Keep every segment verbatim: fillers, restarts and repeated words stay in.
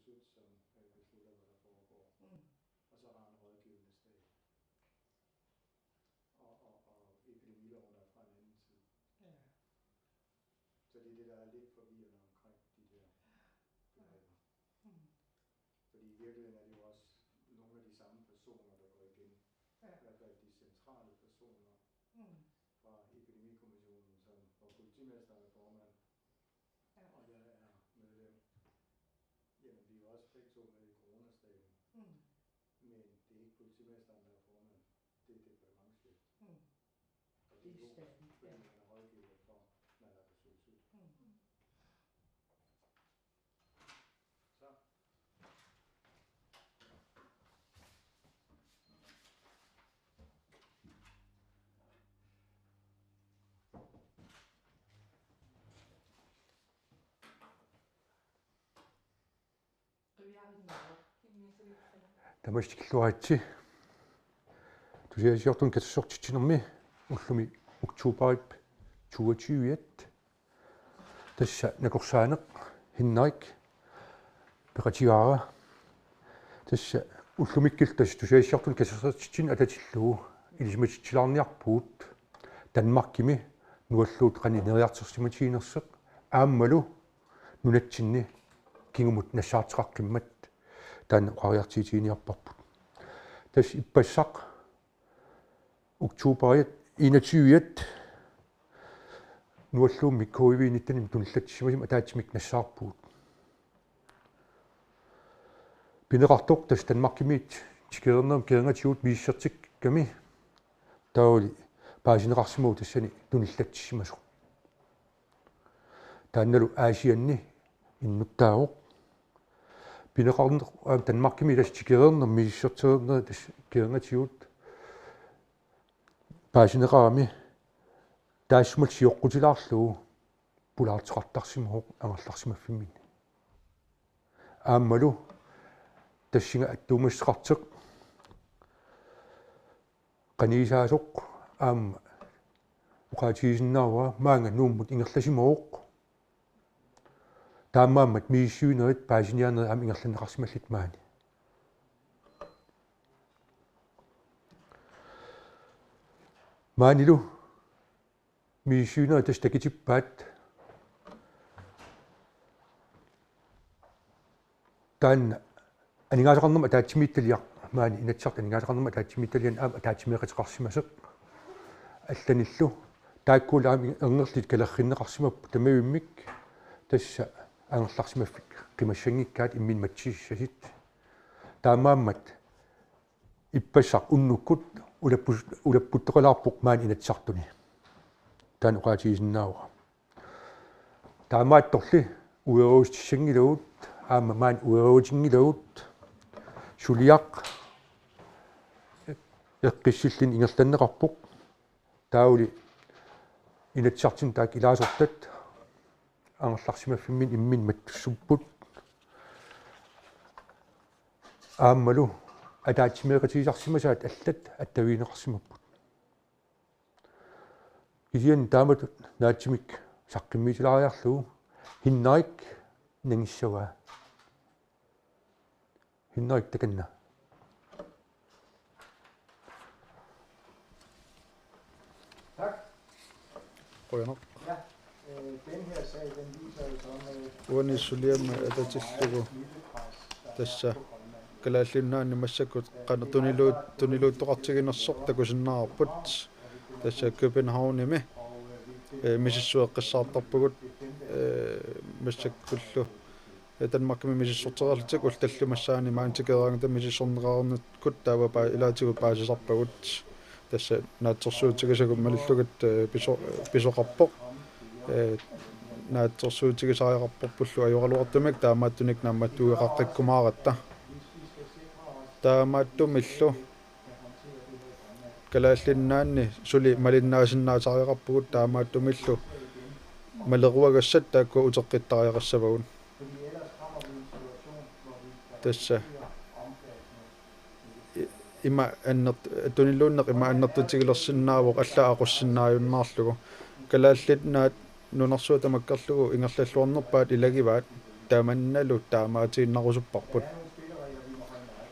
Sut, som øh, beslutter, hvad der foregår. Mm. Og så har han rådgivende stab. Og, og, og epidemiloven er fra en anden tid. Ja. Så det er det, der er lidt forvirrende omkring de der begreber. Mm. Fordi i virkeligheden er det jo også nogle af de samme personer, der går igen. Ja. I hvert fald de centrale personer. Mm. Fra Epidemikommissionen, som, hvor politimesteren er formand, ja, og jeg er medlem. Jamen, vi er jo også begge to med i coronastaben. Mm. Men det er ikke politimesteren, der er formand. Det er departementschef. Mm. Og det er det er logisk, staten, fordi ja, han er rådgiver for naalakkersuisut. Mm. Så. Tamassi tikilluaritsi. Tusagassiortunik katersortitsinermi ullumi oktobarip toogtyve. Tassa nakorsaaneq Henrik peqatigaara. Tassa ullumikkut tassa tusagassiortunik katersortitsineq atatillugu ilisimatitsilaarniarpugut Danmarkimi nualluut qanoq ineriartorsimatiginersoq aammalu nunatsinni kingumut nassaarteqaqqimmat taanna oqariartuutiginiarparput. Tassa ippassaq oktobarip enogtyve nualluummik covid nitten tunillatsissimasumik ataatsimik nassaarpugut. Pineqartoq tassa Danmarkimiit tikereernermi keriingatigut misissortikkami taavalu paasineqarsimavoq tassani tunillatsissimasoq. Taannalu Aasianni innuttaavoq. Pineqarneq aamma Danmarkimi tassa tikereernermi misissortereernerit tassa keriingatigut paasineqarami taassuma sioqqutilaarlugu pulaarteqartarsimavoq angerlarsimaffimminni. Aammalu tassunga attuumassuteqartoq qanigisaasoq aamma oqaatigisinnaavara maanga Nuummut ingerlasimavoq. Taamaammat misissuinerit paasiniaanerit aamma ingerlanneqarsimallutik maani. Maanilu misissuinerit tassa takutippaat. Taanna aningaasaqarnermut ataatsimiititaliaq, maani Inatsisartut aningaasaqarnermut ataatsimiititaliani aamma ataatsimeeqateqarsimasoq allanillu. Taakkuulluni aamma ernerlutik kalerrinneqarsimapput tamavimmik tassa angerlarsimaffik qimassanngikkaat imminnut matsissutissasut. Taamaammat ippassaq unnukkut ulappus-, ulapputtoqalaarpoq maani Inatsisartuni. Taanna oqaatigisinnaavara. Taamaattorli ueruutissanngilagut aamma maani ueruutinngilagut suliaq eqqissilluni ingerlanneqarpoq. Taavalu Inatsisartuni taakku ilaasortat angerlarsimaffimminni imminnut mattussuupput. Aammalu ataatsimeeqatigisarsimasaat allat attavigineqarsimapput. Kisianni taamatut naatsumik saqqummiutilaariarlugu Henrik nangissavaa. Henrik takanna. Tak. Qujanaq. Ja, øh, den her sag, den viser jo så med uani suliami atatillugu tassa Kalaallit Nunaanni massakkut qanoq tunilu-, tuniluuttoqartiginersoq takusinnaavarput. Tassa Københavnimi, øh, misissueqqissaartarpugut, øh, massakkullu. Øh, Danmarkimi misissortereerlutik ullut tallimassaanni maani tikereeraangata misissorneqareernikkut taava paa-, ilaatigut paasisarpagut. Tassa naatsorsuutigisagut malillugit, øh, piso-, pisoqarpoq. Øh, naatsorsuutigisariaqarparpullu ajoraluartumik taamaattunik naammattuueqaqqikkumaaratta. Taamaattumillu Kalaallit Nunaanni suli malinnaasinnaasariaqarpugut taamaattumillu maleruagassat taakku uteqqittariaqassavagut. Tassa i-, ima annert-, tuniluunneq ima annertutigilersinnaavoq allaat aqussinnaajunnaarlugu. Kalaallit Nunaat nunarsuaq tamakkerlugu ingerlalluarnerpaat ilagivaat. tamannalu taamaatiinnarusupparput.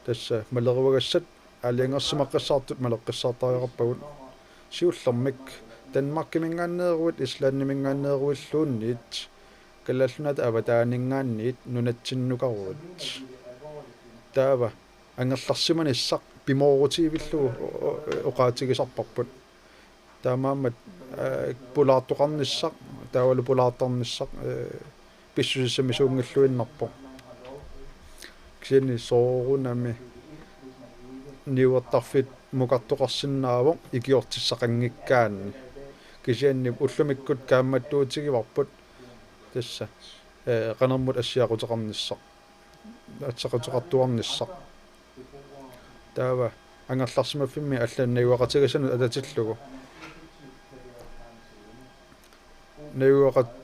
Tassa maleruagassat aalajangersimaqqissaartut maleqqissaartariaqarpagut. Siullermik Danmarkiminngaanneeruit, Islandiminngaanneeruilluunniit, Kalaallit Nunaata avataaninngaanniit nunatsinnukaruit. Taava angerlarsimanissaq pimoorutiivillugu o-, o-, oqaatigisarparput. Taamaammat, aa, pulaartoqarnissaq, taavalu pulaartarnissaq, ee, pissusissamisuunngilluinnarpoq. Kisianni soorunami niuertarfimmukartoqarsinnaavoq ikiortissaqanngikkaanni. Kisianni ullumikkut kaammattuutigivarput tassa, ee, qanermut assiaquteqarnissaq, assiaquteqartuarnissaq. Taava angerlarsimaffimmi allanut najugaqatigisanut atatillugu. Najugaqat-,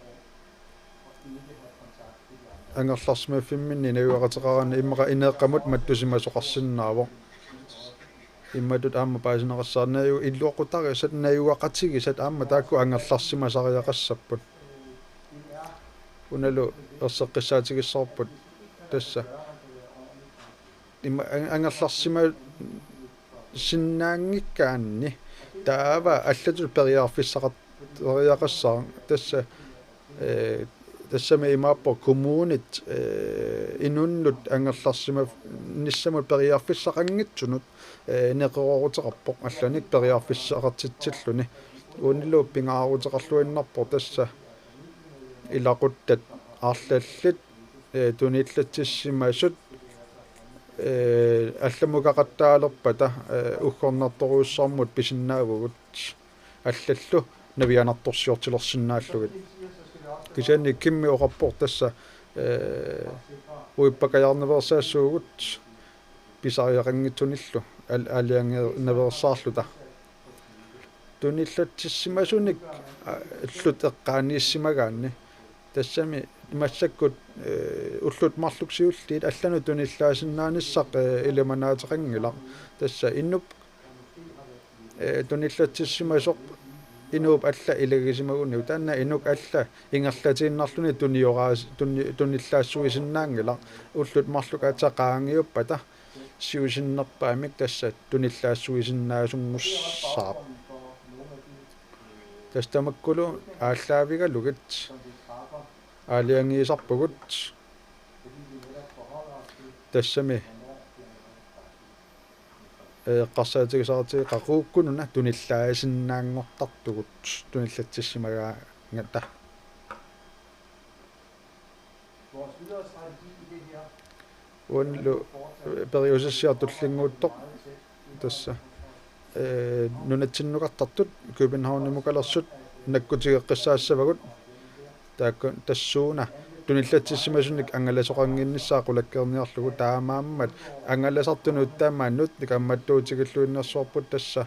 angerlarsimaffimminni najugaqateqaraanni immaqa ineeqqamut mattusimasoqarsinnaavoq. Imatut aamma paasineqassaaq naju-, iluaqutarisat, najugaqatigisat aamma taakku angerlarsimasariaqassapput. Unalu erseqqissaatigissavarput tassa. Ima-, an-, angerlarsimasinnaanngikkaanni taava allatut periarfissaqat-, periarfissaqassaaq tassa, ee, tassami imaappoq kommunit, ee, inunnut angerlarsimanissamut periarfissaqanngitsunut, ee, neqerooruteqarpoq allanik periarfissaqartitsilluni. Uanilu pingaaruteqarluinnarpoq tassa ilaquttat arlallit, ee, tunillatsissimasut, ee, allamukaqattaalerpata, ee, uggornartorujussuarmut pisinnaavugut allallu navianartorsiortilersinnaallugit. Kisianni Kimmi oqarpoq tassa, ee, uippakajaarnaveersaassuugut pisariaqanngitsunillu al-, aalajangernaveersaarluta. Tunillatsissimasunik, aa, ullut eqqaaniissimagaanni. Tassami massakkut, ee, ullut marluk siulliit allanut tunillaassinnaanissaq, ee, ilimanaateqanngilaq. Tassa inuup, ee, tunillatsissimasoq inuup alla ilagisimaguniuk. Taanna inuk alla ingerlatiinnarluni tunioraas-, tuni-, tunillaassuisinnaanngilaq. Ullut marluk aatsaat qaangiuppata siusinnerpaamik tassa tunillaassuisinnaasunngussaaq. Tassa tamakkulu aallaavigalugit aalajangiisarpugut. Tassami eqqarsaatigisaratsigu qaqugukkut una tunillaasinnaanngortartugut tunillatsissimagaangata. Uanilu periusissiaq tullinnguuttoq tassa, ee, nunatsinnukartartut Københavnimukalersuut nakkutigeqqissaassavagut. Taakku tassuuna tunillatsissimasunik angalasoqannginnissaa qulakkeerniarlugu, taamaammat angalasartunut tamanut kaammattuutigilluinnassavarput tassa.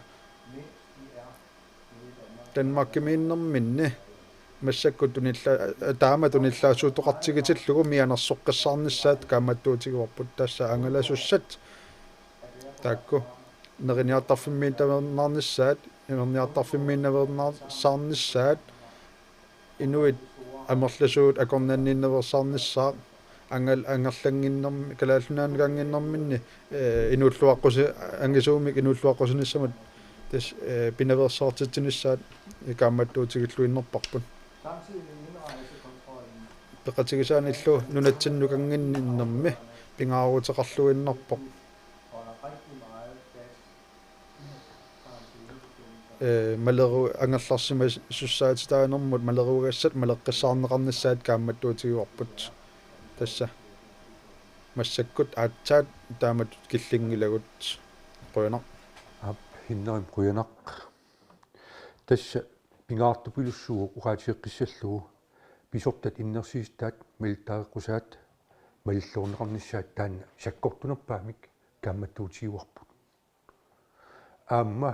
Danmarkimiinnerminni massakkut tunilla-, taama tunillaassuuttoqartigitillugu mianersoqqissaarnissaat kaammattuutigivarput, tassa angalasussat taakku neriniartarfimmiinnaveersaarnissaat, inerniartarfimmiinnaveersaarnissaat, inuit amerlasuut akornanniinnaveersaarnissaat, angal-, angerlannginnermi-, Kalaallit Nunaannikaannginnerminni, ee, inuulluaqqusi-, angisuumik inuulluaqqusinissamut tassa, ee, pinaveersaartitsinissaat kaammattuutigilluinnarparput. Peqatigisaanillu nunatsinnukanngin-, -nermi pingaaruteqarluinnarpoq. Ee, maleru-, angerlarsimasussaatitaanermut maleruagassat maleqqissaarneqarnissaat kaammattuutigivarput. Tassa massakkut aatsaat taamatut killinngilagut. Qujanaq. Aap, Hinnerip qujanaq. Tassa pingaartupilussuuvoq oqaatigeqqissallugu pisortat innersuussutaat malittaareqqusaat malilluarneqarnissaat taanna sakkortunerpaamik kaammattuutigivarput. Aamma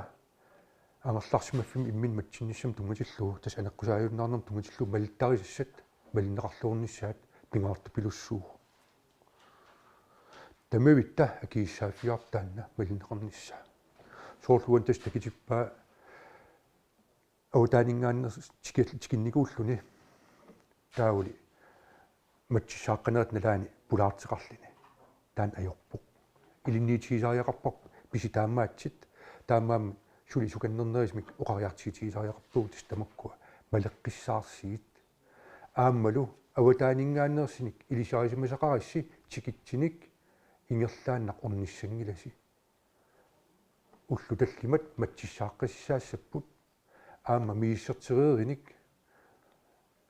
angerlarsimaffimmi imminut matsinnissamut tunngatillugu, tassa aneqqusaajunnaarnermut tunngatillugu malittarisassat malinneqarluarnissaat pingaartupilussuuvoq. Tamavitta akisussaaffigaarput taanna malinneqarnissaa. Soorlu uani tassa takutippaa avataaninngaanneersoq tiki-, tikinnikuulluni. Taavali matsussaaqqanerit nalaani pulaarteqarluni. Taanna ajorpoq. Ilinniutigisariaqarparput pisi taamaatsit, taamaammat suli sukannernerisumik oqariartuutigisariaqarpugut tassa tamakkua maleqqissaarsigit. Aammalu avataaninngaanneersunik ilisarisimasaqarassi tikitsinik ingerlaannaq ornissanngilasi. Ullut tallimat matsussaaqqissaassapput aamma misissortereerinik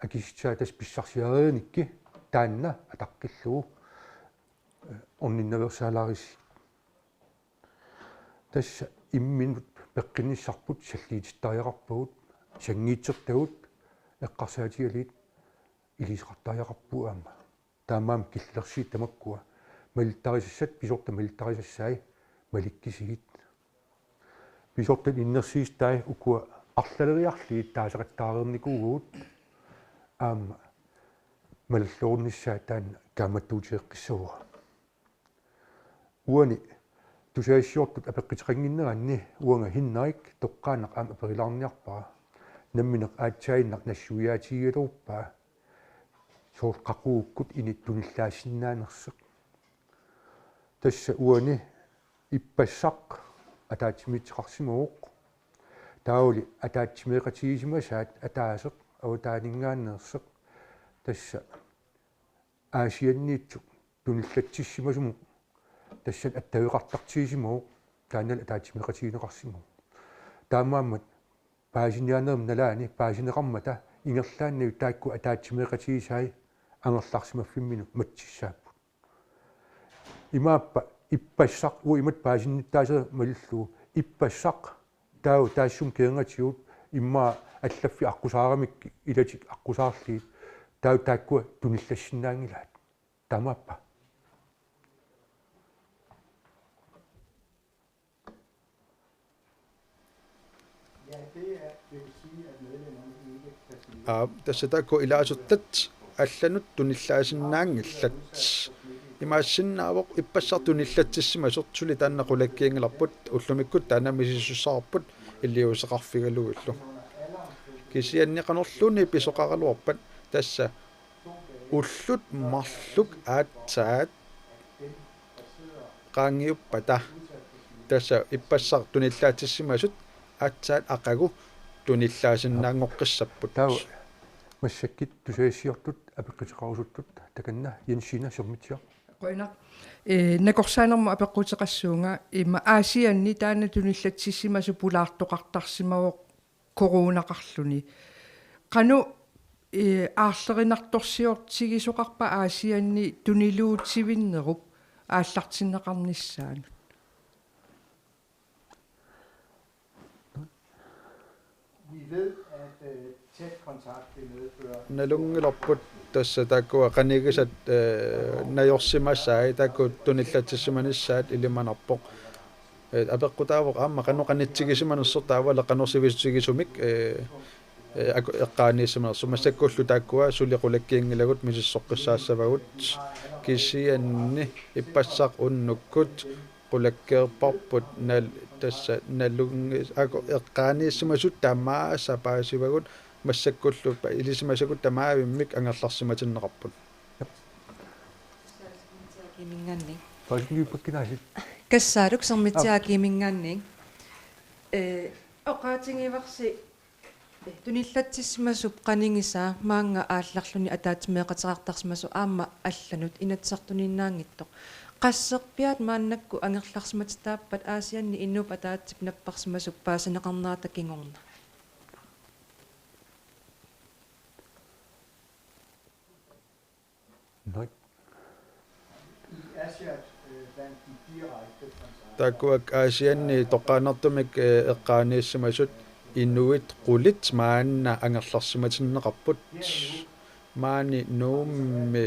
akissutissaa tassa pissarsiareerinikkit taanna ataqqillugu, eh, orninnaveersaalaarisi. Tassa imminut peqqinnissarput salliitittariaqarpagut, sanngiitsertagut eqqarsaatigalugit iliuuseqartariaqarpugut aamma. Taamaammat killilersuut tamakkua malittarisassat pisortat malittarisassai malikkusigit. Pisortat innersuussutai ukua arlaleriarlugit taasaqattaareernikuuvugut aamma malalluornissaa taanna kaammattuuteqqissavara. Uani tusagassiortut apeqquteqannginneranni uanga Henrik toqqaannaq aamma aperilaarniarpara. Nammineq aatsaaginnaq nassuiaatigigaluarpaa soorlu qaqugukkut inuk tunillaasinnaanersoq. Tassa uani ippassaq ataatsimiittoqarsimavoq. Taavali ataatsimeeqatigisimasaat ataaseq avataaninngaanneersoq. Tassa Aasianniittoq tunillatsissimasumut tassani attaveqartartigisimavoq, taannalu ataatsimeeqatigineqarsimavoq. Taamaammat paasiniaanermut nalaani paasineqarmata ingerlaannaq taakku ataatsimeeqatigisai angerlarsimaffimminut matsussaapput. Imaappa ippassaq uagut imatut paasinnittaasera malillugu ippassaq taava taassuma kingornatigut immaqa allaffik aqqusaaramik ilatik aqqusaarlugit taava taakkua tunillassinnaanngilaat. Taamaappa. Aa, tassa taakku ilaasortat allanut tunillaasinnaanngillat. Imaassinnaavoq ippassaq tunillatsissimasoq suli taanna qulakkiinngilarput ullumikkut taanna misissussaqarput iliuuseqarfigalugillu. Kisianni qanorluunniit pisoqaraluarpat tassa ullut marluk aatsaat qaangiuppata tassa ippassaq tunillaatsissimasut aatsaat aqagu tunillaasinnaanngoqqissapput. Taava massakkut tusagassiortut apeqquteqarusuttut takanna Jensina Sermitsiaq. Qujanaq. Ee, nakorsaanermut apeqquteqassuunga immaqa Aasianni taanna tunillatsissimasoq pulaartoqartarsimavoq coronaqarluni. Qanoq, ee, aarlerinartorsiortigisoqarpa Aasianni tuniluutivinnerup aallartinneqarnissaanut? Vi ved, at, øh, tæt kontakt vil medføre Nalunngilarput tassa taakkua qanigisat, ee, najorsimasai taakku tunillatsissimanissaat ilimanarpoq. Ee, apeqqutaavoq aamma qanoq qanitsigisimanersoq taavalu qanoq sivisutigisumik, ee, ee, aku-, eqqaaniissimanersoq. Massakkullu taakkua suli qulakkiinngilagut misissoqqissaassavagut kisianni ippassaq unnukkut qulakkeerparput nal-, tassa nalunngi-, aku-, eqqaaniissimasut tamaasa paasivagut massakkullu pa-, ilisimasakut tamaavimmik angerlarsimatinneqarput. Kiiminngaanniit. Paasinngiuppakkinaasit. Kassaaluk Sermitsiaq Aap. Kiiminngaanniit. Ee, oqaatigivarsi, ee, tunillatsissimasup qanigisaa maannga aallarluni ataatsimeeqateqartarsimasoq aamma allanut Inatsisartuniinnaanngitsoq. Qasserpiaat maannakkut angerlarsimatitaappat Aasianni inuup ataatsip napparsimasup paasineqarnerata kingorna? Nej. Taakkua Aasianni toqqaannartumik, ee, eqqaaniissimasut inuit qulit maanna angerlarsimatinneqarput. Maani Nuummi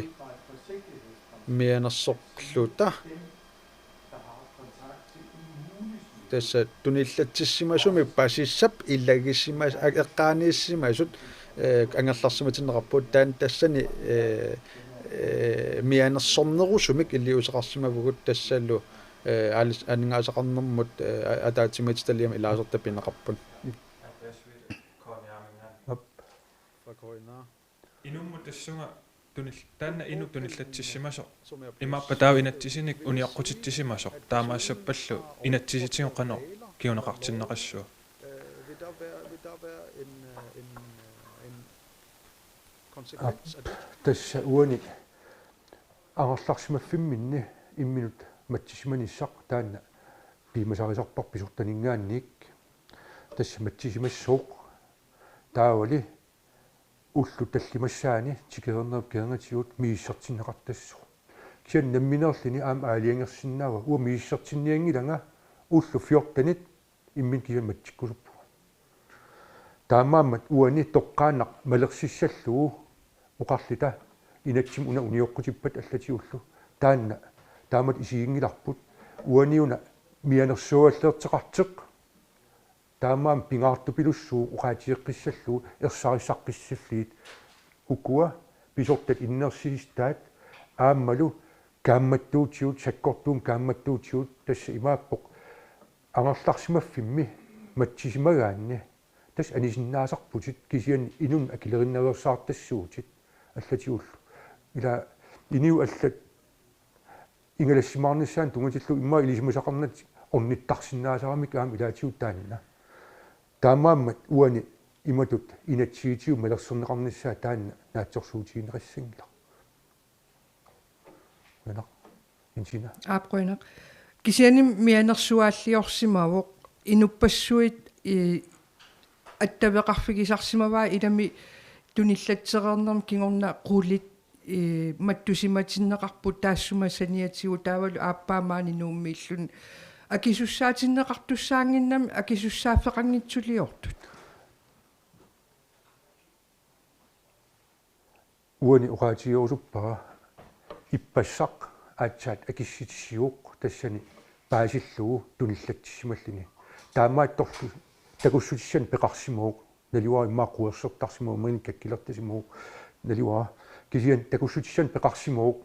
mianersorluta. Tassa tunillatsissimasumik pasissap ilagisimas-, a-, eqqaaniissimasut, ee, angerlarsimatinneqarput taanna tassani, ee, ee, mianersornerusumik iliuuseqarsimavugut tassalu, ee, aalis-, aningaasaqarnermut, ee, a-, ataatsimiititaliami ilaasortat pineqarput. Aap. Inummut tassunga Tunil-, taanna inuk tunillatsissimasoq. Imaappa taava inatsisinik unioqqutitsisimasoq. Taamaassappallu inatsisitigut qanoq kinguneqartinneqassaaq. Aap, tassa uani angerlarsimaffimminni imminut matsissimanissaq taanna piumasarisarparput pisortaninngaanniit. Tassa matsisimassooq taavali ullut tallimassaanni tikereernerup kingornatigut misissortinneqartassaaq. Kisianni nammineerluni aamma aalajangersinnaavara, uanga misissortinnianngilanga ullut fjortenit imminut kisianni matsikkusuppunga. Taamaammat uani toqqaannaq malersissallugu oqarluta inatsimmi una unioqqutippat allatigullu. Taanna taamatut isiginngilarput. Uaniuna mianersuaalliorteqartoq. Taamaammat pingaartupilussuuvoq oqaatigeqqissallugu ersarissaqqissallugu ukua pisortat innersuussutaat aammalu kaammattuutigut, sakkortuumik kaammattuutigut, tassa imaappoq angerlarsimaffimmi matsisimagaanni tassa anisinnaasarputit kisianni inunnut akilerinnaveersaartassuutit allatigullu. Ila inuit allat ingalassimaarnissaannut tunngatillugu immaqa ilisimasaqarnatik ornittarsinnaasaramik aamma ilaatigut taanna. Taamaammat uani imatut inatsisitigut malersorneqarnissaa taanna naatsorsuutigineqassanngilaq. Qujanaq. Insina. Aap, qujanaq. Kisianni mianersuaalliorsimavoq inuppassuit, i-, attaveqarfigisarsimavaat ilami tunillatsereernermi kingorna qulit, i-, mattusimatinneqarput taassuma saniatigut taavalu aappaa maani Nuummiilluni akisussaatinneqartussaannginnami akisussaaffeqanngitsuliortut. Uani oqaatigerusuppara ippassaq aatsaat akissutissiuvoq tassani paasillugu tunillatsissimalluni. Taamaattorli takussutissanik peqarsimavoq, naluara immaqa quersertarsimavoq, imaluunniit kakkilertasimavoq, naluara, kisianni takussutissanik peqarsimavoq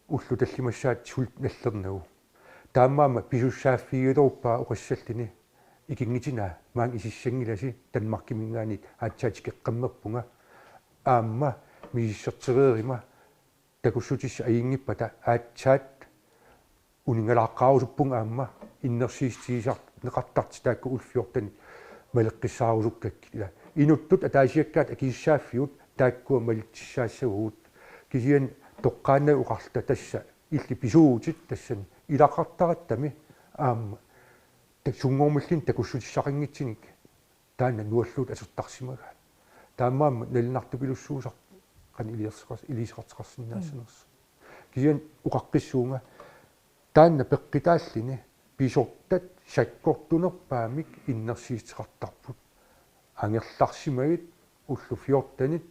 ullut tallimassaat suli nallernagu. Taamaammat pisussaaffigigaluarpara oqassalluni: Ikinngutinaa, maanga isissanngilasi, Danmarkiminngaanniit aatsaat tikeqqammerpunga. Aamma misissortereeruma takussutissat ajunngippata aatsaat uningalaaqqaarusuppunga aamma innersuussutigisarneqartartut taakku ullut fjortenit maleqqissaarusukkakkit. Ila inuttut ataasiakkaat akisussaaffigut taakkua malitsissaassavagut. Kisianni toqqaannaq oqarluta tassa illit pisuuvutit tassani ilaqartarattami aamma ta-, sunngormilluunniit takussutissaqanngitsunik taanna nualluut atortarsimagaat. Taamaammat nalunartupilussuusarpoq qanoq iliorseqars-, iliuuseqartoqarsinnaassanersoq. Kisianni oqaqqissuunga taanna peqqutaalluni pisortat sakkortunerpaamik innersuussuteqartarput. Angerlarsimagit ullut fjortenit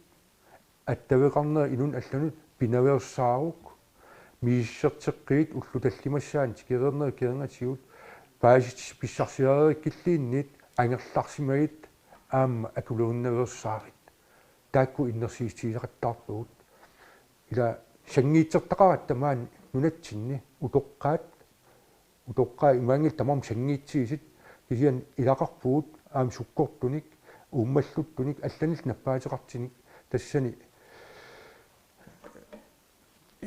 attaveqarnerit inunnut allanut pinaveersaaruk, misissorteqqigit ullut tallimassaanni tikereernerup kingornatigut paasissutissat pissarsiareerikkilluunniit angerlarsimagit aamma akuliinnaveersaarit. Taakku innersuussutigisaqattaarpagut. Ila sanngiitsertaqaratta maani nunatsinni utoqqaat, utoqqaat imaanngillat tamarmik sanngiitsigisut, kisianni ilaqarpugut aamma sukkortunik, uummalluttunik, allanillu nappaateqartunik, tassani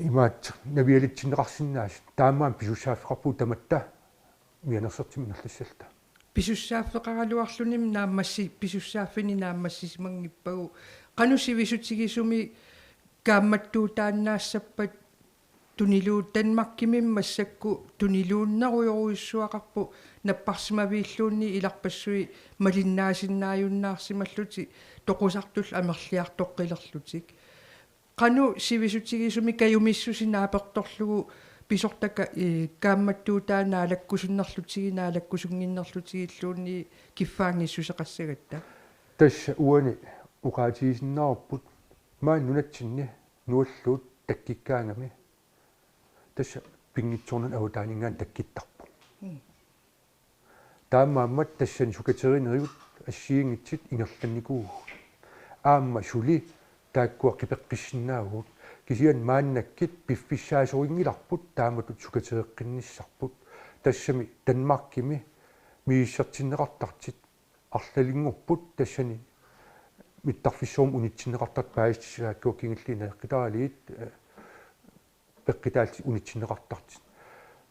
imaattoq navialitsinneqarsinnaasut, taamaammat pisussaaffeqarpugut tamatta mianersortumik ingerlassalluta. Pisussaaffeqaraluarlunimi naammassi-, pisussaaffinik naammassisimanngippagu. Qanoq sivisutigisumik kaammattuutaannaassappat tunilu-, Danmarkimi massakkut tuniluunnerujorujussuaqarpoq napparsimaviilluunniit ilarpassui malinnaasinnaajunnaarsimallutik toqusartullu amerliartoqqilerlutik. Qanoq sivisutigisumik kajumissuseq naapertorlugu pisortat ka-, ee, kaammattuutaat naalakkusunnerlutigit, naalakkusunnginnerlutigilluunniit kiffaanngissuseqassagatta? Tassa uani oqaatigisinnaavarput maani nunatsinni nualluut takkukkaangami tassa pinngitsoornani avataaninngaanniit takkuttarpoq. Mm. Taamaammat tassani sukaterinerivut assigiinngitsut ingerlannikuuvugut. Aamma suli taakkua qipeqqissinnaavagut. Kisianni maannakkut piffissaasorinngilarput taamatut sukatereqqinnissarput. Tassami Danmarkimi misissortinneqartartut arlalinngorput tassani mittarfissuarmik unitsinneqartartut paasissutissat taakkua kingulliit naleqqitaraliit, eh, peqqutaallutik unitsinneqartartut.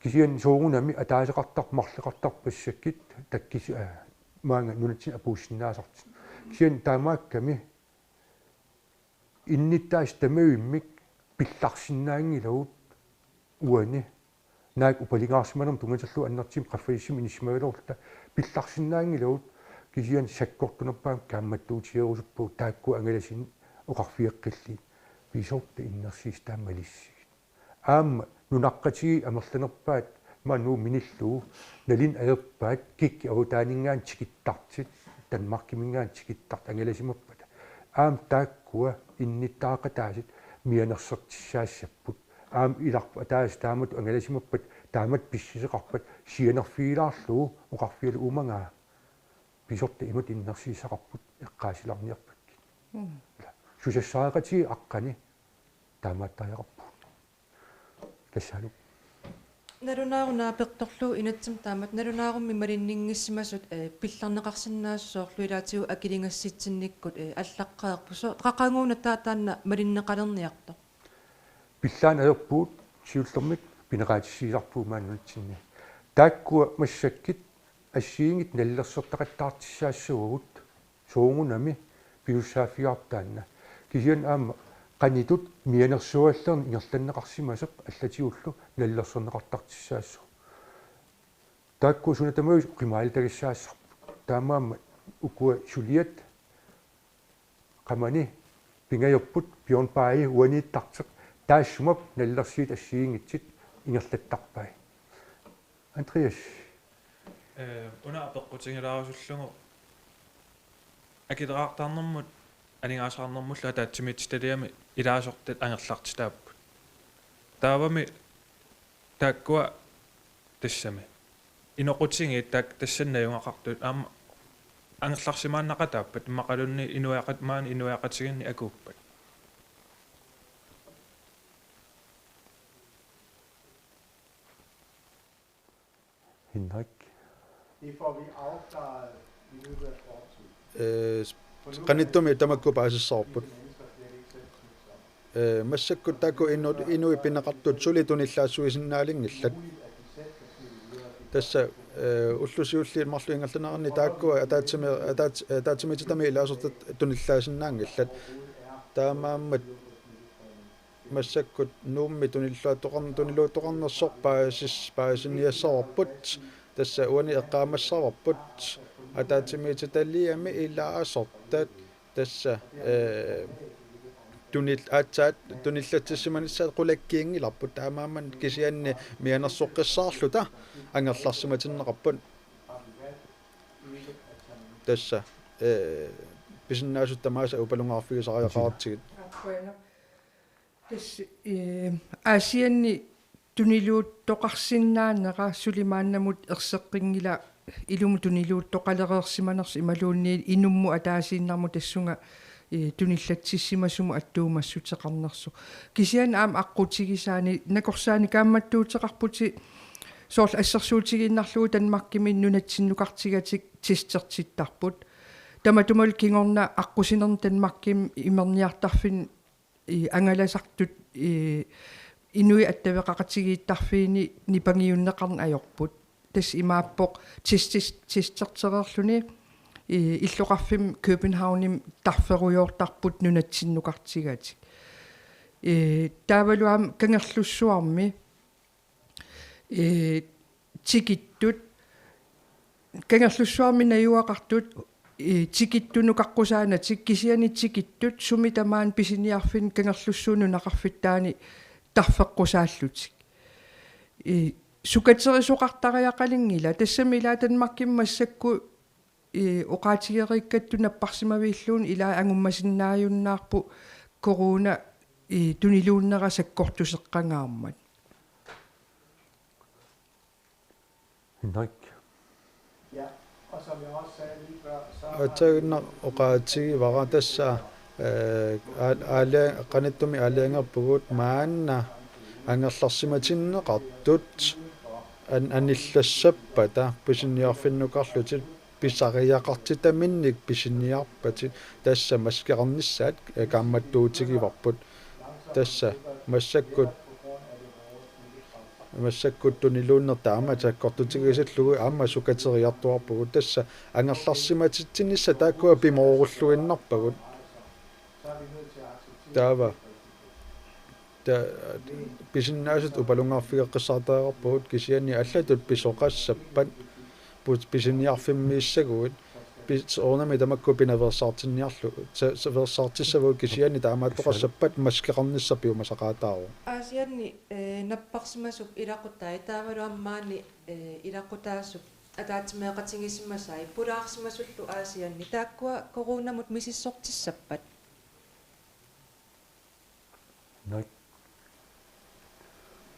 Kisianni soorunami ataaseqartarpoq, marloqartarpoq massakkut takkis-, eh, maanga nunatsinni apuussinnaasartut. Kisianni taamaakkami innuttaasut tamavimmik pillarsinnaanngilagut uani. Naak upalingaarsimanermut tunngatillugu annertuumik qaffasissumik inissimagaluarluta pillarsinnaanngilagut, kisianni sakkortunerpaamik kaammattuutigerusuppagut taakku angalasinnut oqarfigeqqillugit: Pisortat innersuussisut taama malissigit. Aamma nunaqqatigiit amerlanerpaat maani Nuummi minillugu nalinga ajorpaat kikkut avataaninngaanniit tikittartut, Danmarkiminngaanniit tikittartut angalasimappata. Aamma taakkua innuttaaqataasut mianersortissaassapput. Aamma ilarput ataaseq taamatut angalasimappat, taamatut pissuseqarpat, sianerfigilaarlugu oqarfigalugu: Uumagaa, pisortat imatut innersuussaqarput, eqqaasilaarniarpakkit. Mm. Ila, susassaqatigiit aqqani taamaattariaqarpugut. Tassaalu. Nalunaaruna apertorlugu inatsimmi taamatut nalunaarummi malinninngissimasut, eh, pillarneqarsinnaasut soorlu ilaatigut akiligassitsinnikkut, eh, allaqqaarput. Soorlu qaquguuna taava taanna malinneqalerniartoq? Pillaaneq ajorpugut, siullermik pineqaatissiisarpugut maani nunatsinni. Taakkua massakkut assigiinngitsut nalilersortaqattaartussaassavagut, soorunami pisussaaffigaarput taanna. Kisianni aamma qanittut mianersuallerneq ingerlanneqarsimasoq allatigullu nalilersorneqartartussaassooq. Taakkua suna tamarmi oqimaallutassaassarput. Taamaammat ukua suliat qamani pingajorput, Bjørn Bae uaniittartoq, taassuma nalilersuut assigiinngitsut ingerlattarpai. Andreas. Eh, una apeqqutigilaarusullugu akileraartarnermut aningaasaqarnermullu ataatsimiititaliami ilaasortat angerlartitaapput. Taavami taakkua tassami inoqutigiit taak-, tassani najugaqartut aamma angerlarsimaannaqataappat immaqaluunniit inuiaqat-, maani inuiaqatigiinni akuuppat. Henrik. Det får vi afklaret i løbet af kort tid. Eh, qanittumi tamakku paasissavarput. Eh, massakkut taakku inu-, inuit pineqartut suli tunillaassuisinnaanngillat. Tassa, eh, ullut siulliit marluk ingerlaneranni taakku ataatsimi-, ataats-, ataatsimiititami ilaasortat tunillaasinnaanngillat. Taamaammat massakkut Nuummi tunilluuttoqarn-, tuniluuttoqarnersoq paasis-, paasiniassavarput, tassa uani eqqaamassavarput, ataatsimiititaliami ilaasortat, tassa, eh, tunil-, aatsaat tunillatsissimanissaat qulakkiinngilarput, taamaammat kisianni mianersoqqissaarluta angerlarsimatinneqarput. Tassa, eh, pisinnaasut tamaasa upalungaarfigisariaqartigit. Tassa, eh, Aasianni tuniluuttoqarsinnaanera suli maannamut erseqqinngilaq, ilumut tuniluuttoqalereersimanersoq imaluunniit inummut ataasiinnarmut tassunga, eh, tunillatsissimasumut attuumassuteqarnersoq. Kisianni aamma aqqutigisaani, nakorsaani kaammattuuteqarputit soorlu assersuutigiinnarlugu Danmarkimi nunatsinnukartigatik testertittarput. Tamatumalu kingorna aqqusinerni Danmarkimi imerniartarfinni i angalasartut, i inuit attaveqaqatigiittarfiini nipangiunneqarneq ajorput. Tassa imaappoq testis-, testertereerluni, i illoqarfimmi Københavnimi tarferujoortarput nunatsinnukartigatik. I taavalu aamma Kangerlussuarmi, ee, tikittut, Kangerlussuarmi najugaqartut, ee, tikittunukaqqusaatik, kisianni tikittut sumi tamaani pisiniarfinni Kangerlussuup nunaqarfittaani tarfeqqusaallutik. Ee, sukaterisoqartariaqalunngilaq, tassami ilaa Danmarkimi massakkut, ee, oqaatigereerikkattut napparsimaviilluunniit ilaa angummasinnaajunnaarpoq corona, ee, tuniluunnera sakkortuseqqangaarmat. Henrik. Ja, og som jeg også sagde lige før, så har Aatsaannguaq oqaatigivara tassa, eh, aal-, aala-, qanittumi aalajangerpugut maanna angerlarsimatinneqartut an-, anillassappata pisiniarfinnukarlutik Pisariaqartitaminnik pisiniarpatit, tassa maskeqarnissaat, eh, kaammattuutigivarput. Tassa massakkut, massakkut tuniluunnertaa aamma sakkortutigisallugu aamma sukateriartuarpugut, tassa angerlarsimatitsinissaq taakkua pimoorulluinnarpagut. Taava ta-, pisinnaasut upalungaarfigeqqissaartariaqarpagut, kisianni allatut pisoqassappat put-, pisiniarfimmiissaguit pis-, soorunami tamakku pinaveersaartinniarlu-, sa-, sa-, veersaartissaguit, kisianni taamaattoqassappat maskeqarnissaq piumasaqaataavoq. Aasianni, eh, napparsimasup ilaqutai taavalu aamma maani, eh, ilaqutaasup ataatsimeeqatigisimasai pulaarsimasullu Aasianni, taakkua coronamut misissortissappat? Naak.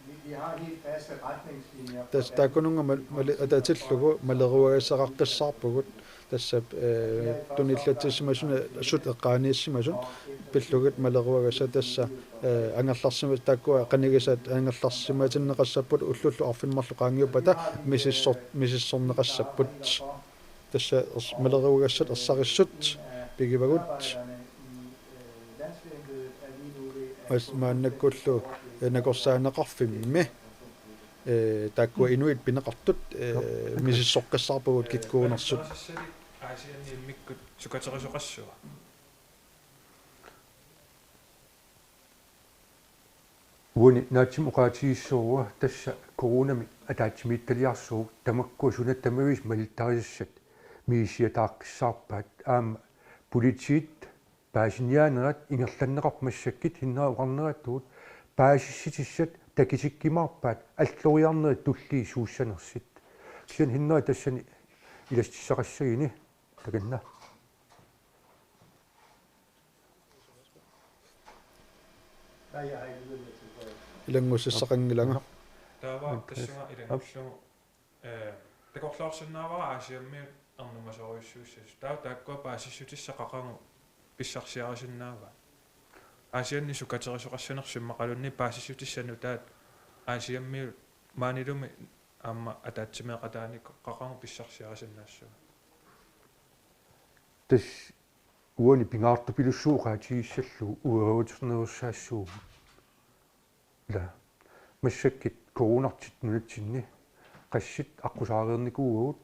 Vi, vi har helt faste retningslinjer for, tassa taakkununnga mal-, mali-, atatillugu maleruagassaqaqqissaarpugut, tassa, eh, tunillatsissimasut eqqaaniissimasut pillugit maleruagassat, tassa, eh, angerlarsimas-, taakkua qanigisaat angerlarsimatinneqassapput, ullullu arfineq-marluk qaangiuppata misissor-, misissorneqassapput. Tassa ers-, maleruagassat ersarissut pigivagut. Mas-, maannakkullu, eh, nakorsaaneqarfimmi, eh, taakkua inuit pineqartut, eh, misissoqqissaarpagut kikkuunersut. Aasianni immikkut sukaterisoqassua? Uani naatsimik oqaatigissuuara, tassa coronami ataatsimiititaliarsuuvoq, tamakkua suna tamaviisa malittarisassat misissuitaaqqissaarpaat, aamma politiit paasiniaanerat ingerlanneqarpoq, massakkut Henrik oqarneratut paasissutissat takutikkumaarpaat alloriarnerit tulliit suussanersut. Kisianni Henrik tassani ilaassutissaqassaguni, takanna. Ilanngussissaqanngilanga. Taava tassunga ilanngullugit, eh, takorloorsinnaavara Aasiammiut ernumasorujussuussasoq. Taava taakkua paasissutissat qaqugu pissarsiarisinnaavaat? Aasianni sukaterisoqassanersoq immaqaluunniit paasissutissat nutaat Aasiammiut maanilumi aamma ataatsimeeqataanikoq qaqugu pissarsiarisinnaassuugut? Tassa uani pingaartupilussuuvoq oqaatigissallugu ueruuternerussaassuugut. Ila massakkut coronartitta nunatsinni qassit aqqusaareernikuuagut,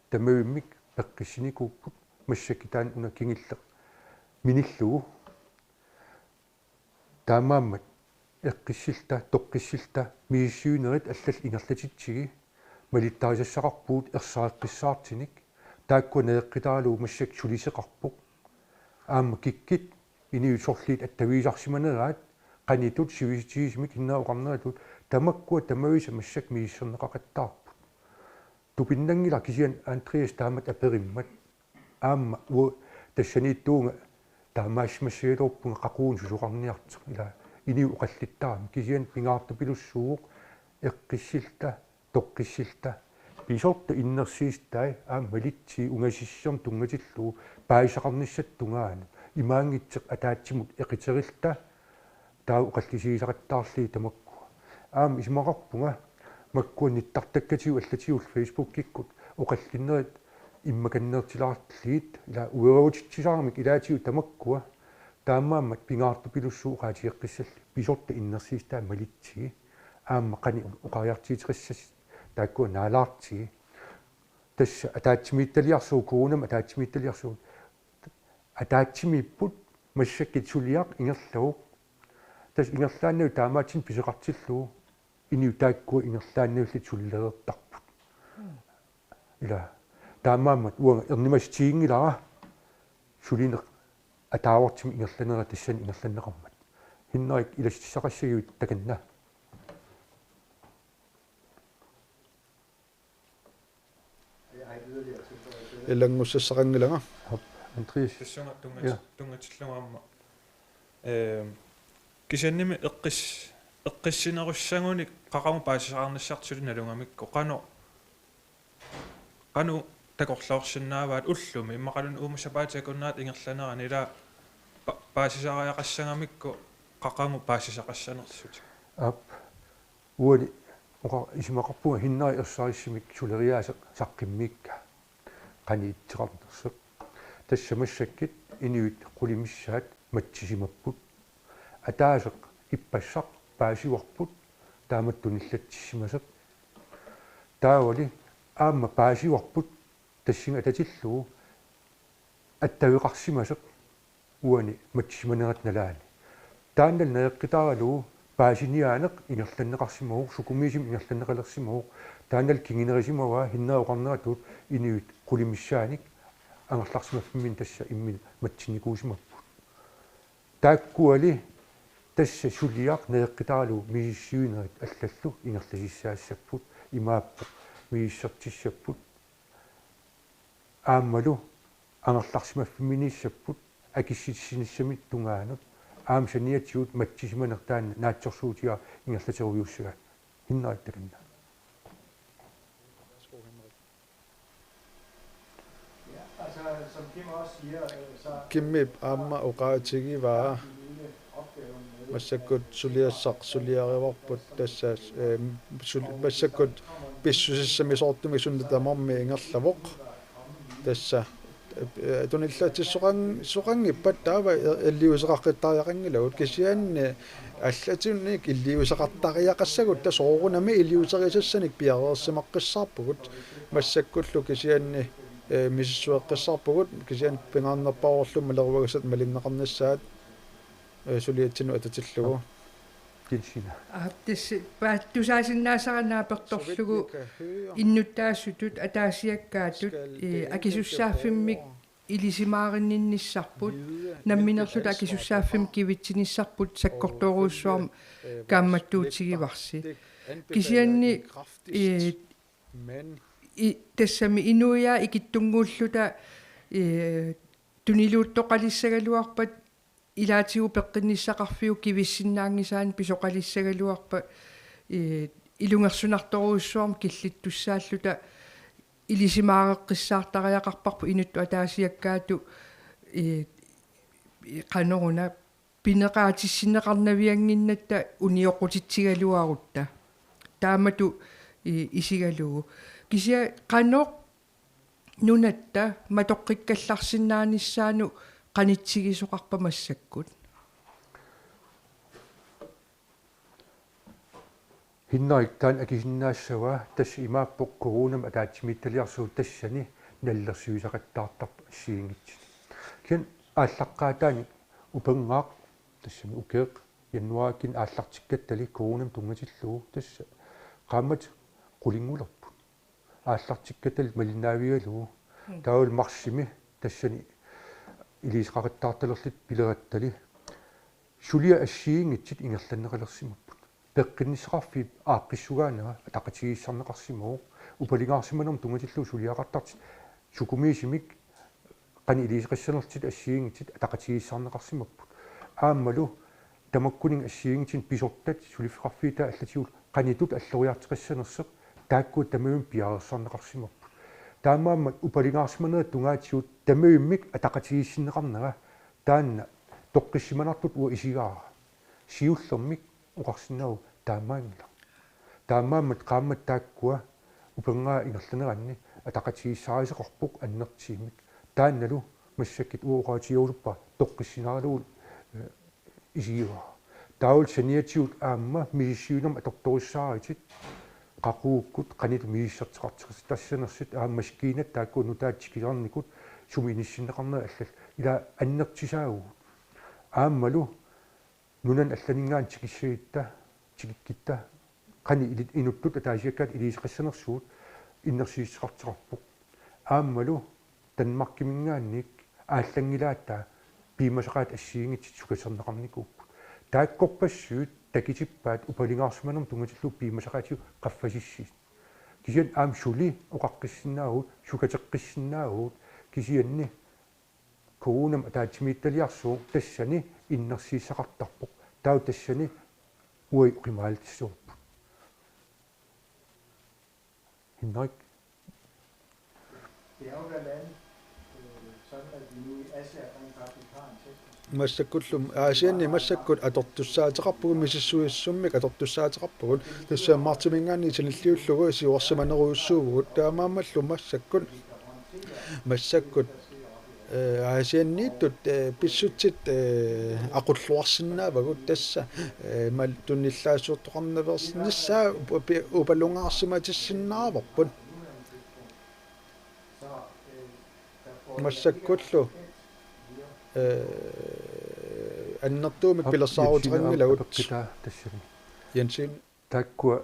tamavimmik peqqissinikuupput, massakkut taanna una kingulleq minillugu. Taamaammat eqqissilluta, toqqissilluta misissuinerit allallu ingerlatitsigi malittarisassaqarpugut ersareqqissaartunik, taakkua najoqqutaralugu massakkut sulisoqarpoq. Aamma kikkut inuit sorliit attavigisarsimaneraat, qanitut sivisutigisumik Henrik oqarneratut, tamakkua tamaviisa massakkut misissorneqaqattaarput. Tupinnanngilaq kisianni Andreas taamatut aperimmat. Aamma uanga tassaniittuuvunga taamaasimassagaluarpunga qaqugu susoqarniartoq, ila inuit oqallittarami, kisianni pingaartupilussuuvoq eqqissilluta, toqqissilluta, pisortat innersuussutai aamma malitsigit ungasissummik tunngatillugu paasisaqarnissat tungaanut, imaanngitsoq ataatsimut equterilluta, taava oqallisigisaqattaarlugit tamakkua. Aamma isumaqarpunga makkua nittartakkatigut allatigullu Facebookikkut oqallinnerit immakanneertilaarlugit, ila ueruutitsisaramik ilaatigut tamakkua, taamaammat pingaartupilussuuvoq oqaatigeqqissallugit pisortat innersuussutai malitsigit, aamma qanoq oqariartuuteqassasoq taakkua naalaartigit. Tassa ataatsimiititaliarsuuvoq, coronami ataatsimiititaliarsuuvoq. Ataatsimiipput, massakkut suliaq ingerlavoq. Tassa ingerlaannavik taamaattumik pisoqartillugu inuit taakkua ingerlaannavillutik sulilereertarput. Ila taamaammat uanga ernumassutiginngilara sulineq ataavartumik ingerlanera tassani ingerlanneqarmat. Henrik, ilaassutissaqassagivit, takanna. Ilanngussissaqanngilanga. Aap, Andreas. Tassunga tunngat-, ja, tunngatillugu aamma. Ehm, kisiannimi eqqis-, eqqissinerussagunik qaqugu paasisaqarnissartik suli nalugamikku, qanoq, qanoq takorloorsinnaavaat ullumi, immaqaluunniit uuma sapaatip akunnerata ingerlanerani, ila pa-, paasisariaqassagamikku qaqugu paasisaqassanersutik? Aap. Uani oqa-, isumaqarpunga Henrik ersarissumik suleriaaseq saqqummiukkaa. qanoq itseqarnersoq. Tassa massakkut inuit qulit missaat matsisimapput. Ataaseq ippassaq paasivarput, taamatut tunillatsissimasoq. Taavali aamma paasivarput tassunga atatillugu attaveqarsimasoq uani matsisimanerata nalaani. Taannalu najoqqutaaralugu paasiniaaneq ingerlanneqarsimavoq, sukumiisumik ingerlanneqalersimavoq, taannalu kingunerisimavaa Henrik oqarneratut inuit qulit missaanik angerlarsimaffimminni tassa imminut matsinnikuusimapput. Taakkuali tassa suliaq najoqqutaaralugu misissuinerit allallu ingerlasussaassapput, imaappoq misissortissapput. Aammalu angerlarsimaffimminiissapput akissutissinissamut tungaanut, aamma saniatigut matsisimaneq taanna naatsorsuutigaara ingerlaterujuussagaanni. Henrik, takanna. Kimmip aamma oqaatigivaa massakkut suliassaq suliarivarput tassa, eh, sul-, massakkut pissusissamisoortumik suna tamarmi ingerlavoq. Tassa, eh, tunillatsissoqan-, soqanngippat taava iliuuseqaqqittariaqanngilagut, kisianni allatinik iliuuseqartariaqassagutta soorunami iliuuserisassanik piareersimaqqissaarpugut massakkullu, kisianni, eh, misissueqqissaarpugut, kisianni pingaarnerpaavoq malersuagassat malinneqarnissaat, eh, suliatsinnut atatillugu. Kinsina. Aap, tassa paattusaasinnaasara naapertorlugu innuttaasutut ataasiakkaatut, eh, akisussaaffimmik ilisimaarinninnissarput, namminerluta akisussaaffimmik kivitsinissarput sakkortoorujussuarmik kaammattuutigivarsi. Kisianni, eh, i-, tassami inuiaat ikittunnguulluta, eh, tuniluuttoqalissagaluarpat ilaatigut peqqinnissaqarfiup kivissinnaanngisaani pisoqalissagaluarpat, eh, ilungersunartorujussuarmik killittussaalluta ilisimaareqqissaartariaqarparput inuttut ataasiakkaatut, eh, qanoruna pineqaatissinneqarnaviannginnatta unioqqutitsigaluarutta. Taamatut, eh, isigalugu. Kisianni qanoq nunatta matoqqikkallarsinnaanissaanut qanitsigisoqarpa massakkut? Henrik, taanna akisinnaassavaa, tassa imaappoq coronamik ataatsimiititaliarsuup tassani nalilersuisaqattaartarpoq assigiinngitsut. Kisianni aallaqqaataani upernaaq, tassami ukioq januaarikkunni aallartikkattali coronamut tunngatillugu tassa qaammatit qulinngulerput. Aallartikkattali malinnaavigalugu. Mm. Taavalu marsimi tassani iliuuseqaqattaartalerlutik pilerattali suliat assigiinngitsut ingerlanneqalersimapput. Peqqinnissaqarfiit aaqqissugaanera ataqatigiissarneqarsimavoq. Upalingaarsimanermut tunngatillugu suliaqartartut sukumiisumik qanoq iliuuseqassanerlutik assigiinngitsut ataqatigiissaarneqarsimapput. Aammalu tamakkuninnga assigiinngitsunik pisortat suliffeqarfiutaat allatigut qanoq ittut alloriartoqassanersoq, taakkua tamavimmik piareersarneqarsimapput. Taamaammat upalingaarsimanerit tungaatigut tamavimmik ataqatigiissinneqarnera taanna toqqissimanartutut uanga isigaara. Siullermik oqarsinnaavoq taamaanngilaq. Taamaammat qaammat taakkua upernaaq ingerlaneranni ataqatigiissaarisoqarpoq annertuumik. Taannalu massakkut uanga oqaatigerusuppara toqqissinaaralugu, eh, isigivara. Taavalu saniatigut aamma misissuinermik atortorissaarutit qaqugukkut qanoq ittut misissorteqartoqassanersut, aamma maskiinat taakku nutaat tikisarnikut sumi inissinneqarnerat allallu. Ila annertusaavugut. Aammalu nunani allaninngaanniit tikissagutta, tikikkutta, qanoq ili-, inuttut ataasiakkaatut iliuuseqassanersugut innersuussuteqartoqarpoq. Aammalu Danmarkiminngaanniit aallanngilaataa piumasaqaatit assigiinngitsut sukaterneqarnikuupput. Taakkorpassuit takutippaat upalingaarsimanermut tunngatillugu piumasaqaatigut qaffasissuit. Kisianni aamma suli oqaqqissinnaavugut, sukateqqissinnaavugut, kisianni coronamik ataatsimiititaliarsuup tassani innersuussaqartarpoq. Taava tassani uagut oqimaalutissavarput. Henrik? Det er jo blandt andet, øh, sådan, at vi nu i Asia rent faktisk har en test. Massakkullu Aasianni massakkut atortussaateqarpugut, misissuissummik atortussaateqarpugut. Tassa martsiminngaanniit sanilliullugu siuarsimanerujussuuvugut. Taamaammallu massakkut Massakkut, eh, Aasianniittut, eh, pissutsit, eh, aqulluarsinnaavagut tassa, eh, mal-, tunnillaassuuttoqarnaveernissaa upa-, pi-, upalungaarsimatissinnaavarput. Massakkullu, eh, annertuumik pilersaaruteqanngilagut. Apeqqutaa tassani. Jensen. Taakkua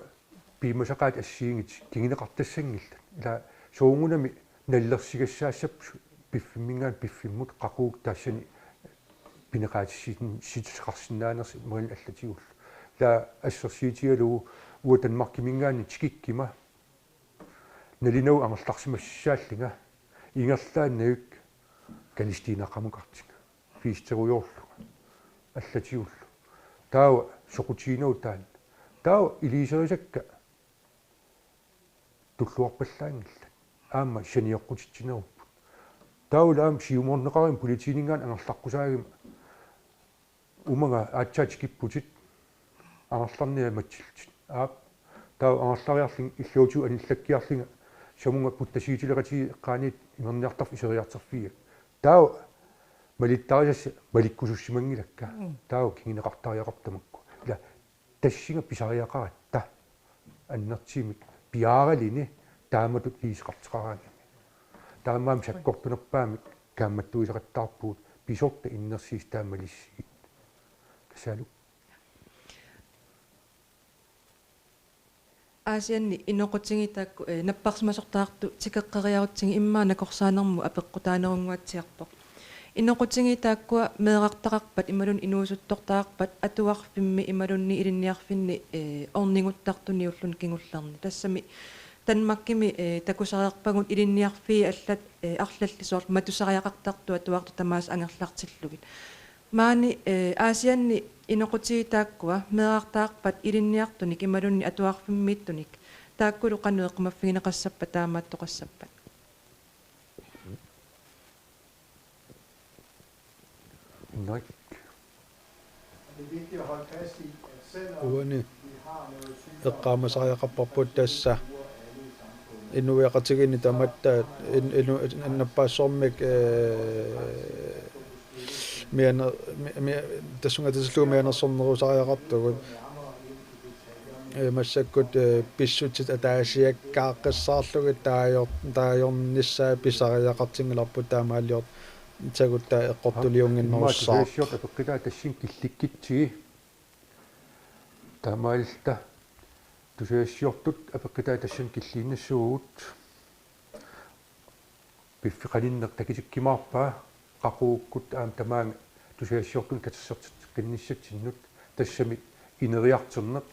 piumasaqaatit assigiinngitsut kinguneqartassanngillat. Ila soorunami nalilersigassaassapput piffimminngaanniit piffimmut qaqugu tassani pineqaatissi-, sitsaqarsinnaanersoq imaluunniit allatigullu. Ila assersuutigalugu uanga Danmarkiminngaanniit tikikkuma nalunagu angerlarsimassaallunga ingerlaannaq kalistiinaqamukartinga. Fiisterujoorlunga. Allatigullu. Taava soqutiginagu taanna. Taava iliuuserisakka tulluarpallaanngillat. Aamma saniaqqutitsinerupput. Taavalu aamma siumorneqarami politiininngaanniit angerlaqqusaaguma. Umaga aatsaat tikipputit. Angerlarniat matsillutit. Aap. Taava angerlariarlunga illuatigut anillakkiarlunga samunga puttasiutileqatigiit eqqaaniit imerniartarfik iseriartorfigiga. Taava malittarisassat malikkusussimanngilakka. Mm. Taava kinguneqartariaqarpoq tamakku. Ila tassunga pisariaqaratta. Annertuumik piaaraluni taamatut iliuuseqartoqaraangamik. Taamaammat sakkortunerpaamik kaammattuisaqattaarpugut pisortat innersuussat taama malissigit. Tassaalu. Aasianni inoqutigiit taakku, eh, napparsimasortaartut tikeqqeriarutsigit immaqa nakorsaanermut apeqqutaanerunnguatsiarpoq. Inoqutigiit taakkua meerartaqarpat imaluunniit inuusuttortaqarpat atuarfimmi imaluunniit ilinniarfinni, eh, orniguttartuniulluni kingullerni. Tassami Danmarkimi, eh, takusariaqarpagut ilinniarfiit allat, eh, arlallit soorlu matusariaqartartut atuartut tamaasa angerlartillugit. Maani, eh, Aasianni inoqutigiit taakkua meerartaqarpat ilinniartunik imaluunniit atuarfimmiittunik. Taakkulu qanoq eqqumaffigineqassappat taamaattoqassappat. Innarik. Uani eqqaamasariaqarparput tassa inuiaqatigiinni tamatta in-, inu-, nappaassuarmik, eh, miane-, mi-, mi-, tassunga tassallugu mianersornerusariaqartugut. Eh, massakkut, eh, pissutsit ataasiakkaaqqissaarlugit taajor-, taajornissaat pisariaqartinngilarput taamaaliortagutta eqqortuliunnginnerussaaq. Immaqa tusagassiortut apeqqutaat tassani killikkutsigit. Taamaalilluta tusagassiortut apeqqutaat tassani killiinnassavagut. Piffissaq qaninneq takutikkumaarpaa qaqugukkut aamma tamaanga tusagassiortunut katersorteqqinnissatsinnut tassami ineriartorneq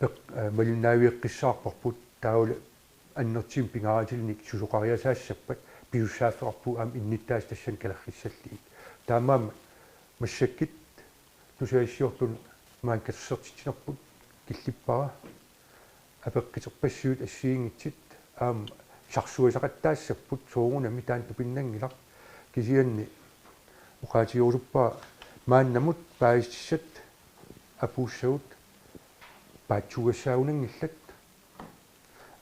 peq-, eh, malinnaavigeqqissaarparput taavalu annertuumik pingaartilluni susoqariasaassappat pisussaaffeqarpugut aamma innuttaasut tassani kalerrissallugit. Taamaammat massakkut tusagassiortunut maani katersortitsinerput killippara. Apeqquterpassuit assigiinngitsut aamma sarsuisaqattaassapput soorunami taanna tupinnanngilaq kisianni oqaatigerusuppara maannamut paasissutissat apuussagut paatsuugassaagunanngillat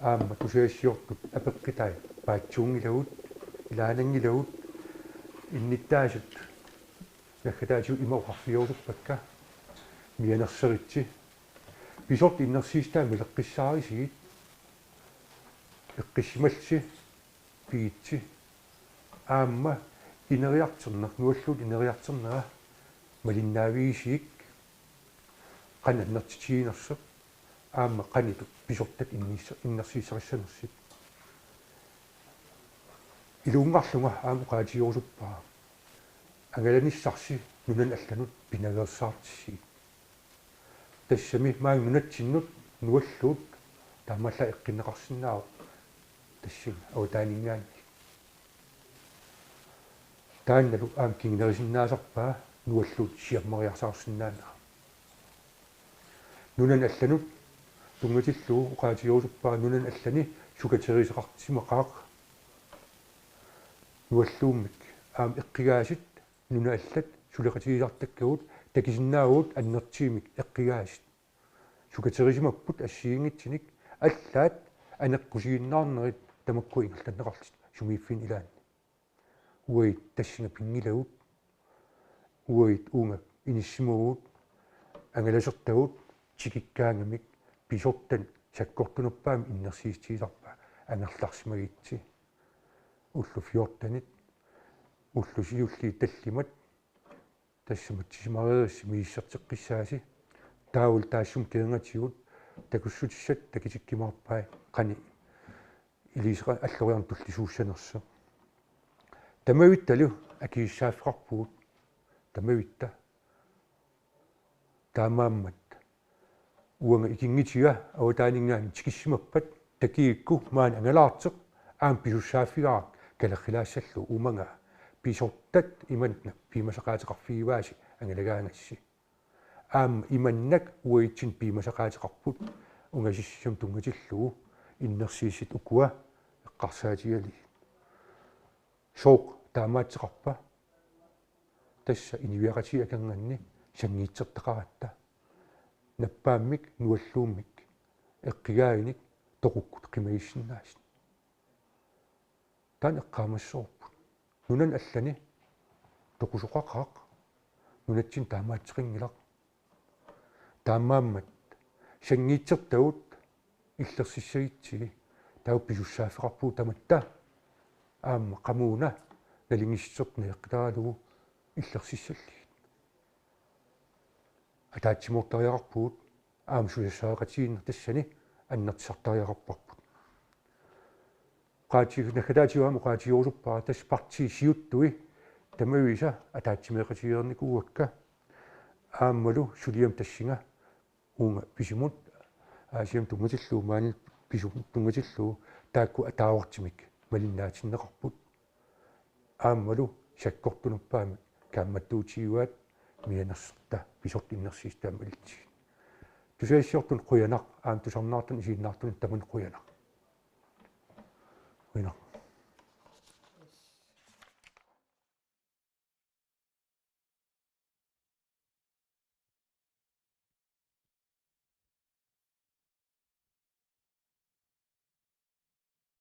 aamma tusagassiortut apeqqutaat paatsuunngilagut ilaananngilagut innuttaasut naggataatigut ima oqarfigerusuppakka mianerseritsi. Pisortat innersuussat taama maleqqissaarusigit. Eqqissimallusi pigitsi. Aamma ineriartorneq, nualluut ineriartornera malinnaavigissigit. Qanoq annertutiginersoq. Aamma qanoq pisortat innis-, innersuussarissanersut. Iluunngarlunga aamma oqaatigerusuppara. Angalanissarsi nunanut allanut pinaveersaartissigit. Tassami maani nunatsinnut nualluut taamaallaat eqqunneqarsinnaavoq tassani avataaninngaanniit. Taannalu aamma kingunerisinnaasarpaa nualluut siammariarsaarsinnaanera. Nunanut allanut tunngatillugu oqaatigerusuppara nunanut allani sukateriisoqarsimaqaaq. Nualluummik aamma eqqugaasut nunat allat suleqatigisartakkagut takusinnaavagut annertuumik eqqugaasut. Sukaterisimapput assigiinngitsunik allaat aneqqusiinnaarnerit tamakkua ingerlanneqarlutik sumiiffinni ilaanni. Uagut tassunga pinngilagut, uagut uunga inissimavugut, angalasortagut tikikkaangamik pisortat sakkortunerpaamik innersuussutigisarpaat angerlarsimagutsigit. Ullut fjortenit, ullut siulliit tallimat, tassa matisimareerissi misissorteqqissaasi, taavalu taassuma kingornatigut takussutissat takutikkumaarpai qanoq iliuuseqarneq alloriarneq tullisuussanersoq. Tamavittalu akisussaaffeqarpugut, tamavitta. Taamaammat uanga ikinngutiga avataaninngaanniit tikissimappat takugukku maani angalaartoq aamma pisussaaffigaara kalerrilaassallugu umagaa pisortat imannak piumasaqaateqarfigivaasi angalagaangassi. Aamma imannak uagutsinnut piumasaqaateqarput ungasissummik tunngatillugu innersuussat ukua eqqarsaatigalugit. Sooq taamaattoqarpa? Tassa inuiaqatigiit akornanni sanngiitsertaqaratta. Nappaammik nualluummik eqqugaagunik toqukkut qimagissinnaasut. Taanna eqqaamassavarput. Nunani allani toqusoqaqaaq. Nunatsinni taamaattoqanngilaq. Taamaammat sanngiitsertagut illersussagutsigit taava pisussaaffeqarpugut tamatta aamma qamuuna nalunngissutsertut najoqqutaralugu illersussallugit. Ataatsimoortariaqarpugut aamma susassaqatigiinneq tassani annertusartariaqarparput. Oqaati-, naggataatigut aamma oqaatigerusuppara tassa partiit siuttui tamavisa ataatsimeeqatigereernikuuakka aammalu suliami tassunga uunga pisumut Aasiamut tunngatillugu maani pisumut tunngatillugu taakku ataavartumik malinnaatinneqarput. Aammalu sakkortunerpaamik kaammattuutigivaat mianersortat pisortat innersuussutaat malitsigit. Tusagassiortunut qujanaq aamma tusarnaartunut isiginnaartunut tamanut qujanaq. Qujanaq.